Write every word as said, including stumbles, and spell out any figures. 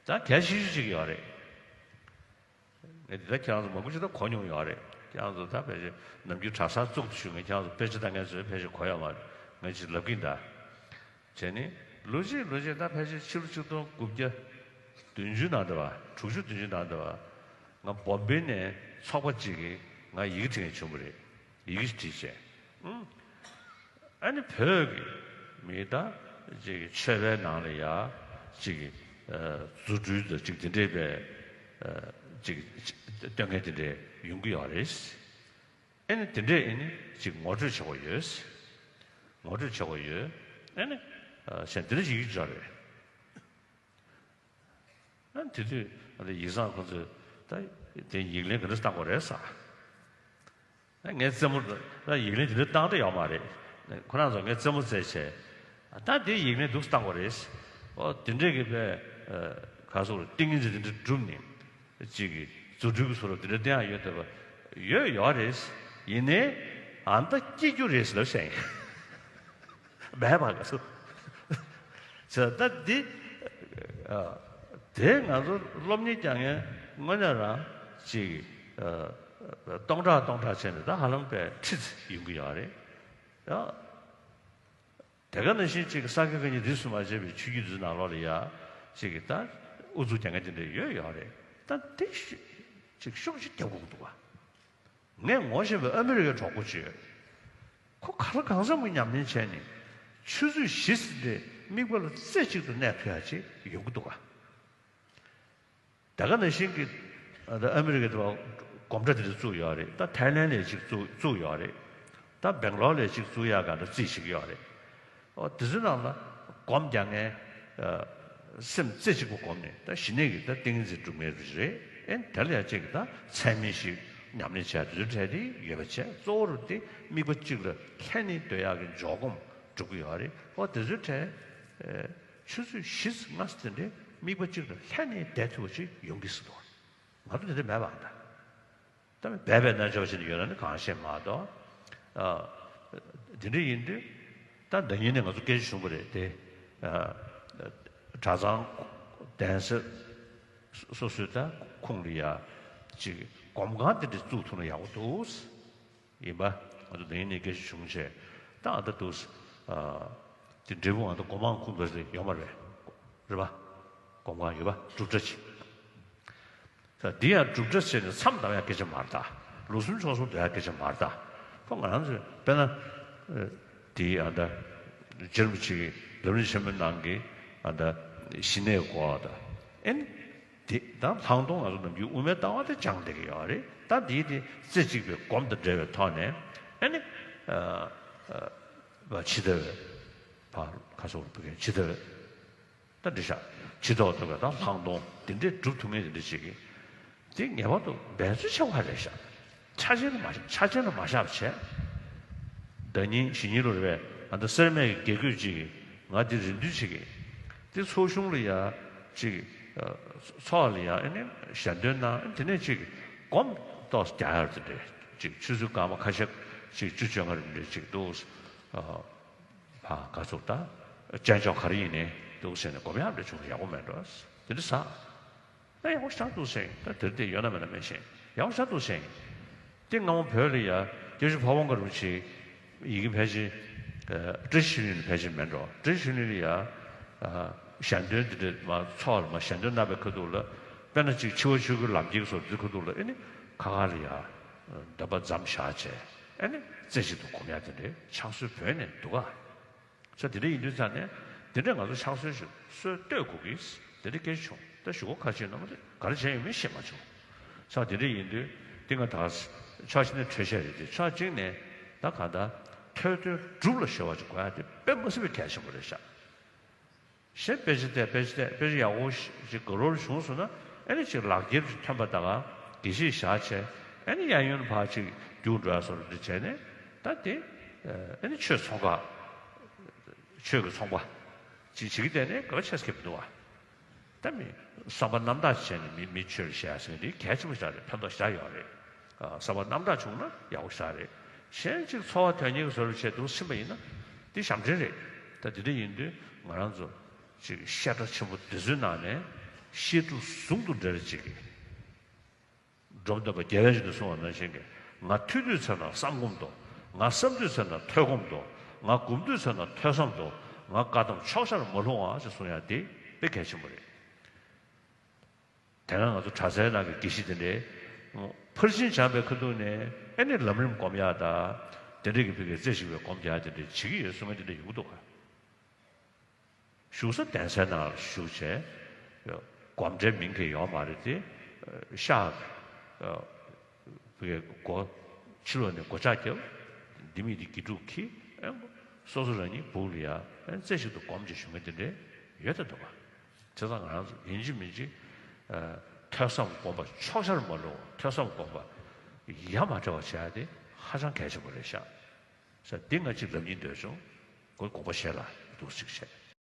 ད་གལ་ཆེ་ཤོས་ཅིག་ཡོད་རེད། ངས་འདི་ལྟར་ཁྱེད་རང་ཚོ་མང་པོ་ཞིག་ད་གོ་མྱོང་ཡོད་རེད། ཁྱེད་རང་ཚོ་ད་ཕལ་ཆེར་ནམ་རྒྱུན་གྲྭ་སར་བཙུགས་ཏེ་བཞུགས་མཁན་ཁྱེད་རང་ཚོ་དཔེ་ཆ་ལྟ་མཁན་ཚོས་ཕལ་ཆེར་གོ་ཡོད་མ་རེད། ངས་ཅིག་ལབ་ཀྱིན་གདའ། བྱས་ནས་ལོ་གཅིག་ལོ་གཅིག་ད་ཕལ་ཆེར་ཕྱི་ལོ་ཆིག་སྟོང་དགུ་བརྒྱ་བདུན་ཅུ་ནང་དུ་བ། དྲུག་ཅུ་བདུན་ཅུ་ནང་དུ་བ། ང་བོམ་བེ་ནས་ཚོགས་པ་གཅིག་གིས་ང་ཡི་གེ་འབྲི་མཁན་བྱུང་བ་རེད། ཡི་གེ་ཞིག་བྲིས་བྱས། ཨུམ། ཨ་ནི་བོད་ཀྱི་མི་ད་ཅིག་ཆོས་པའི་ནང་ལ་ཡ་ཅིག་རྫུ་འཕྲུལ་དང་ཅིག་དེ་འདྲས་པའི་ཅིག་སྟོན་མཁན་དེ་འདྲས་ཡོང་གི་ཡོད་རེད། ཨ་ནི་དེ་འདྲས་ཨ་ནི་ཅིག་ངོ་སྤྲོད་བྱེད་དགོས་ཡོད། ངོ་སྤྲོད་བྱེད་དགོས་ཡོད། ཨ་ནི་གཞན་དེ་འདྲས་ཡིག་ཅིག་བྲིས་རེད། ཨ་དེ་དུས་ཨ་ནི་ཡིག་ཚང་ཁོ་ཚོས་ད་དེ་ཡིག་ལན་ག་འདྲ་བཏང་དགོས་རེད་ཟེར། ཨ་ངས་རྩེད་མོ་ད་ཡིག་ལན་དེ་འདྲ་བཏང་འདྲ་ཡོད་མ་རེད། ཁོ་རང་ཚོ་ངས་རྩེད་མོ་རྩེས་བྱས། ད་དེ་ཡིག་ལན་འདུག་སེ་བཏང་དགོས་རེད། ཨོ་དེ་འདྲས་ཀྱི་པའི་ག་སོགས་ཏིང་ངེ་འཛིན་དེ་འདྲ་བསྒྲུབས་ནས་ཅིག་གི་རྫུ་འཕྲུལ་གྱི་བཟོ་འདྲ་དེ་འདྲ་བསྟན་ཡ་ཡོད་འདོད་པ་ཡོད་ཡོད་རེད། ཡིན་ནའི་ཨ་མདའ་སྐྱེ་རྒྱུ་རེད་ཟེར་ལབ་བཤད་ཡིན། མེད་པ་ག་སུ། ཟེར་ད་འདི། ཨ། དེ་ང་ཚོ་སློབ་གཉེར་རྒྱག་མཁན་དངོས་གནས་རང་ཅིག་ཨ། སྟོང་ཕྲག་སྟོང་ཕྲག་བྱས་ནས་ད་ཧ་ལམ་པའི་ཁྲི་ཡོང་གི་ཡོད་རེད། ཡ། དེ་ག་ནང་བཞིན་ཅིག་ས་དགེ་བཀའ་རྙིང་རིས་སུ་མ་ཆད་པའི་ཆོས་བརྒྱུད་འདི་ནང་ལོགས་ལ་ཡ་ཅིག་ད་ཨུ་ཚུགས་རྒྱག་མཁན་དེ་འདྲ་ཡོད་ཡོད་རེད། ད་དེ་ཤི་ཅིག་ཤུགས་ཅིག་རྒྱབ་དགོས་ཀྱི་འདུག་ག་ངས་ངོ་ཤེས་པའི་ཨ་མི་རི་ཀའི་གྲོགས་པོ་ཅིག་ཡོད། ཁོ་ག་ལ་གང་འཚམ་གྱི་ཉམས་ལེན་བྱས་ནས་ཆུ་ཚོད་བཞི་ཙམ་རེ་དམིགས་པ་ལ་རྩེ་གཅིག་ཏུ་གནས་ཐུབ་ཡ་ཅིག་ཡོང་གི་འདུག་ག་ད་ག་ནང་བཞིན་གྱི་ཨ་ད་ཨ་མི་རི་ཀའི་དུ་བ་སྒོམ་གྲྭ་དེ་འདྲ་བཙུགས་ཡོད་རེད། ད་ཐའི་ལན་ལ་ཅིག་བཙུགས་བཙུགས་ཡོད་རེད། ད་སྦེང་ལོར་ལ་ཅིག་བཙུགས་ཡག་ག་འདྲ་རྩིས་བྱེད་ཀྱི་ཡོད་རེད། ཨོ་དེ་ཚོའི་ནང་ལ་སྒོམ་རྒྱག་མཁན་ཨ་སེམས་རྩེ་གཅིག་པ་སྒོམ་ནས་ད་གཞི་ནས་ཀྱི་ད་ཏིང་ངེ་འཛིན་སྒྲུབ་མཁན་རེད། ཨེ་དེ་ལ་ཡང་ཅིག་ད་ཚད་མིན་ཞིག་ཉམས་ལེན་བྱས་དེ་ཚོའི་གྲས་དེ་ཡོད་པ་བྱས། གཙོ་བོ་རུ་དེ་དམིགས་པ་གཅིག་ལ་ལྷན་ནེ་སྡོད་ཡག་གི་འཇོག་སྒོམ་སྒྲུབ་ཀྱི་ཡོད་རེད། ཨོ་དེ་ཚོའི་གྲས་ཨེ་ཆུ་ཚོད་བཞི་ཙམ་ལྔ་ཙམ་དེ་འདྲའི་དམིགས་པ་གཅིག་ལ་ལྷན་ནེ་བསྡད་ཐུབ་པ་ཅིག་ཡོང་གི་སྲིད་དོ། ང་ཚོ་དེ་འདྲ་མེད་པ་ཨ་ད། ད་སྦས་པའི་རྣལ་འབྱོར་བྱས་ནས་ཡོད་ན་ནི་གང་ཤེས་མ་གཏོགས། ཨ། དེ་འདྲ་ཡིན་དུས་ད་ཟླ་ཉིན་ནས་ང་ཚོ་སྐད་ཆ་བྱུང་བ་རེད་དེ། ཨ། གྲྭ་ཚང་གདན་ས་སོ་སོའི་ད་ཁོངས་ལ་ཡ་ཅིག་སྒོམ་ཁང་དེ་འདྲ་བཙུགས་ཐུབ་ན་ཡག་པོ་འདུག་ཡིན་པ། ང་ཚོ་ཟླ་ཉིན་ནས་སྐད་ཆ་བྱུང་བྱས། ད་ཨ་ད་འདུག་ཨ། དེ་འབྲས་བུ་ང་ཚོ་སྒོམ་ཁང་ཁུངས་འདུག་ཡོད་མ་རེད། རེད་པ། སྒོམ་ཁང་ཡོད་པ་གྲུབ་འདྲ་ཅིག་ད་འདི་ཡང་གྲུབ་འབྲས་བྱས་ནས་མཚམས་བསྡམ་ཡག་སྐད་ཆ་མ་རེད་ད། ལོ་གསུམ་ཕྱོགས་གསུམ་སྡོད་ཡག་སྐད་ཆ་མ་རེད་ད། ཁོ་ང་རང་ཚོས་དཔེར་ན། ཨ། དེའི་ཨ་ད། རྗེ་རིན་པོ་ཆེ་གི་ལམ་རིམ་ཆེན་མོའི་ནང་གི་ཨ་ད། ཞི་གནས་སྐོར་ད། ཨེ་ནི། དེ་ད་ལྷག་མཐོང་ང་ཚོ་ནམ་རྒྱུན་དབུ་མའི་ལྟ་བ་དེ་སྦྱངས་བསྡད་ཀྱི་ཡོད་རེད། ད་འདིའི་དེ་རྩེ་གཅིག་པའི་སྒོམ་དང་འབྲེལ་བའི་ཐོག་ནས་ཨེ་ནི། ཨ། ཨ། ཇི་ལྟ་བའི། ཕར་ཁ་སོགས་ལ་བུ་གན་ཇི་ལྟ་བའི། ད་འདི་ཤག་ཇི་ལྟ་བ་ལྟ་བུའི་ད་ལྷག་མཐོང་དེ་འདྲའི་སྒྲུབ་ཐུབ་མཁན་དེ་འདྲ་ཅིག་གིས། དེ་ངེས་པར་དུ་འབད་རྩོལ་ཆེ་བ་རེད་ཤག་ཆ་ཆེན་ལ་མ་ཆ་ཆེན་ལ་མ་བཞག་པ་བྱས། ཟླ་ཉིན་གཞེས་ནིང་ལོ་རེད་པས། ཨ་ད་སེར་སྨད་ཀྱི་དགེ་བསྐོས་ཅིག་གིས་ང་འདི་རེ་འདུན་བྱེད་ཀྱི། དེ་ཚོགས་གཞུང་ལ་ཡ་ཅིག་ཚོགས་ལ་ཡ་ཨེ་ནི་ཞལ་འདོན་གནང་། དེ་ནས་ཅིག་སྒོམ་ཏོག་ཙམ་རྒྱག་ཡག་དེ་འདྲ་ཅིག་ཆུ་ཚོད་སྐར་མ་ཁ་ཤས་ཅིག་བཅུ་བཅོ་ལྔ་རེ་འདྲ་ཅིག་འདུག་ཨ། ཕ་ག་ཚུགས་ད། སྤྱན་ཆོག་ག་རེ་ཡིན་ནའི་འདུག་ཟེར་ནས་སྒོམ་ཡག་འདྲ་བྱུང་ན་ཡག་པོ་མེད་འགྲོ། དེ་འདྲ་ཟ། ད་ཡག་པོ་ཞེ་དྲག་འདུག་ཟེར་ཡིན། ད་དེར་དེ་ཡོད་ན་མེད་ན་མེད་ཤེས། ཡག་པོ་ཞེ་དྲག་འདུག་ཟེར་ཡིན། དེ་སྔ་མོ་བོད་ལ་ཡ་སྐྱབས་རྗེ་ཕ་བོང་ཁ་རིན་པོ་ཆེ་ཡི་གེ་ཕལ་ཆེར། ཨ། བཀྲ་ཤིས་ཆོས་གླིང་ལ་ཕལ་ཆེར་མེད་འགྲོ། བཀྲ་ཤིས་ཆོས་གླིང་ལ་ཡ། ཨ། ཞལ་འདོན་དེ་འདྲ་མ་ཚོགས་ལ་མ་ཞལ་འདོན་གནང་བའི་ཁ་ཐུག་ལ། དཔེར་ན་ཅིག་འཆི་བ་ཆོས་སྐུའི་ལམ་ཁྱེར་སོགས་འདིའི་ཁ་ཐུག་ལ་ཨེ་ནི་ཁ་ཁ་ལ་ཡ། འདོན་པ་མཚམས་བཞག་བྱས། ཨེ་ནི་རྩེ་གཅིག་ཏུ་སྒོམ་ཡག་དེ་འདྲའི་ཕྱག་སྲོལ་བོད་ནས་འདུག་ག་ས་དེ་འདྲ་ཡིན་དུས་ཙང་ནས་དེ་འདྲ་ང་ཚོ་ཕྱག་སྲོལ་ཞིག་སྲོལ་གཏོད་དགོས་ཀྱི་དེ་འདྲ་སྐད་ཆ་བྱུང་། ད་གཞུག་གུ་ཁ་ཆེ་རྣམ་པ་དེ་ག་རེ་བྱས་ཡོད་མེད་ཤེས་མ་བྱུང་། ས་དེ་འདྲ་ཡིན་དུས་དེ་ང་ད་ཕྱོགས་གཅིག་ནས་འཕྲོས་བཤད་རེད་དེ། ཕྱོགས་གཅིག་ནས་ད་གང་ལྟར་ཐོས་དོན་སྒྲུབ་ལ་གཞོལ་བ་ཅིག་དགོས་ཡ་དེ་དཔེ་མ་སྲིད་པའི་གལ་ཆེན་པོ་རེད་ཤག་གཞན་དཔེ་ཆ་བལྟས། དཔེ་ཆ་བལྟས། དཔེ་ཆ་ཡག་པོ་ཞིག་དགའ་རབ་བྱུང་སོང་ན་ཨེ་ནི་ཅིག་ལག་འཁྱེར་ཅིག་ཐོན་པ་ད་ག་དགེ་བཤེས་བཞག་བྱས། ཨེ་ནི་གཡས་གཡོན་ཕར་ཅིག་རྒྱུགས་འགྲོ་ཡ་བཟོ་འདྲ་བྱས་ནས་ད་དེ་ཨེ་ནི་ཆོས་ཚོང་ཁང་། ཆོས་ཀྱི་ཚོང་པ་ཅིག་བྱེད་ཀྱི་བསྡད་ནས་ག་བ་ཆེ་ས་ཁེབས་འདུག་བ། ད་མི་བསམ་པ་རྣམ་དག་བྱས་ནས་མི་མི་ཆོས་ལ་བཤད་ཟེར་མཁན་དེ་གལ་ཆེན་པོ་ཞིག་རེད། ཕན་ཐོགས་ཞེ་དྲག་ཡོད་རེད། ཨ། བསམ་པ་རྣམ་དག་བྱུང་ན་ཡག་པོ་ཞེ་དྲག་རེད། གཞན་གཅིག་འཚོ་བ་དོན་གཉེར་གྱི་བཟོ་འདྲ་བྱས་འདུག་ཕྱིན་པ་ཡིན་ན་འདི་ཞབས་འདྲེན་རེད། ད་འདི་འདྲ་ཡིན་དུས་ང་རང་ཚོ་ཅིག་བཤད་གྲྭ་ཆེན་པོ་འདི་ཚོའི་ནང་ནས་ བཤད་སྒྲུབ་ཟུང་དུ་འབྲེལ་ཅིག་གིས། འབྲོམ་སྟོན་པ་རྒྱལ་བའི་རིགས་ནས་གསུངས་པ་ནང་བཞིན་གྱི། ང་ཐོས་དུས་ཚེ་ན་བསམ་སྒོམ་དང་། ང་བསམ་དུས་ཚེ་ན་ཐོས་སྒོམ་དང་། ང་སྒོམ་དུས་ཚེ་ན་ཐོས་བསམ་དང་། ང་བཀའ་གདམས་ཕྱོགས་ཆར་མ་ལྷུང་བ་ཞེས་གསུང་ཡ་དེ་དཔེ་གལ་ཆེན་པོ་རེད། དེ་སྔ་ང་ཚོ་གྲྭ་སའི་ནང་གི་དགེ་བཤེས་དེ་འདྲས་ཕར་ཕྱིན་སྦྱངས་པའི་ཁ་ཐུག་ནས་ཨེ་ནི་ལམ་རིམ་སྒོམ་ཡག་དང་། དེ་འདྲས་ཀྱི་ཕ་གིའི་རྩེ་གཅིག་པའི་སྒོམ་རྒྱག་དེ་འདྲས་བྱེད་ཀྱི་ཡོད་གསུང་མཁན་དེ་འདྲས་ཡོང་གི་འདུག་ག། བཞུགས་ས་གདན་སའི་ནང་ལ་བཞུགས་བྱས། སྒོམ་གྲྭའི་མིང་གི་ཡོད་མ་རེད་དེ། ཤག་གི་སྒོ། ཕྱི་ལོགས་ནས་སྒོ་ལྕགས་བརྒྱབ། ལྡེ་མིག་དེ་དགེ་ཕྲུག་གིས། སོ་སོ་རང་ཉིད་སྦུག་ལ་ཡ་རྩེ་གཅིག་ཏུ་སྒོམ་བྱས་བཞུགས་མཁན་དེ་འདྲས་ཡོད་ད་འདུག་ག། བྱས་ཙང་ང་རང་ཚོ་ཡིན་གཅིག་མིན་གཅིག་ཐོས་བསམ་སྒོམ་པ་ཕྱོགས་ཆར་མ་ལྷུང་བ། ཐོས་བསམ་སྒོམ་པ་ཡ་མ་བྲལ་བ་བྱེད་ཡ་དེ་ཧ་ཅང་གལ་ཆེན་པོ་རེད་ཤག། ས་འདི་ང་གཅིག་ལབ་སྙིང་འདོད་བྱུང་། ཁོ་དགོངས་པ་བཞེས་ལ་འདུག་ཅིག་བྱས།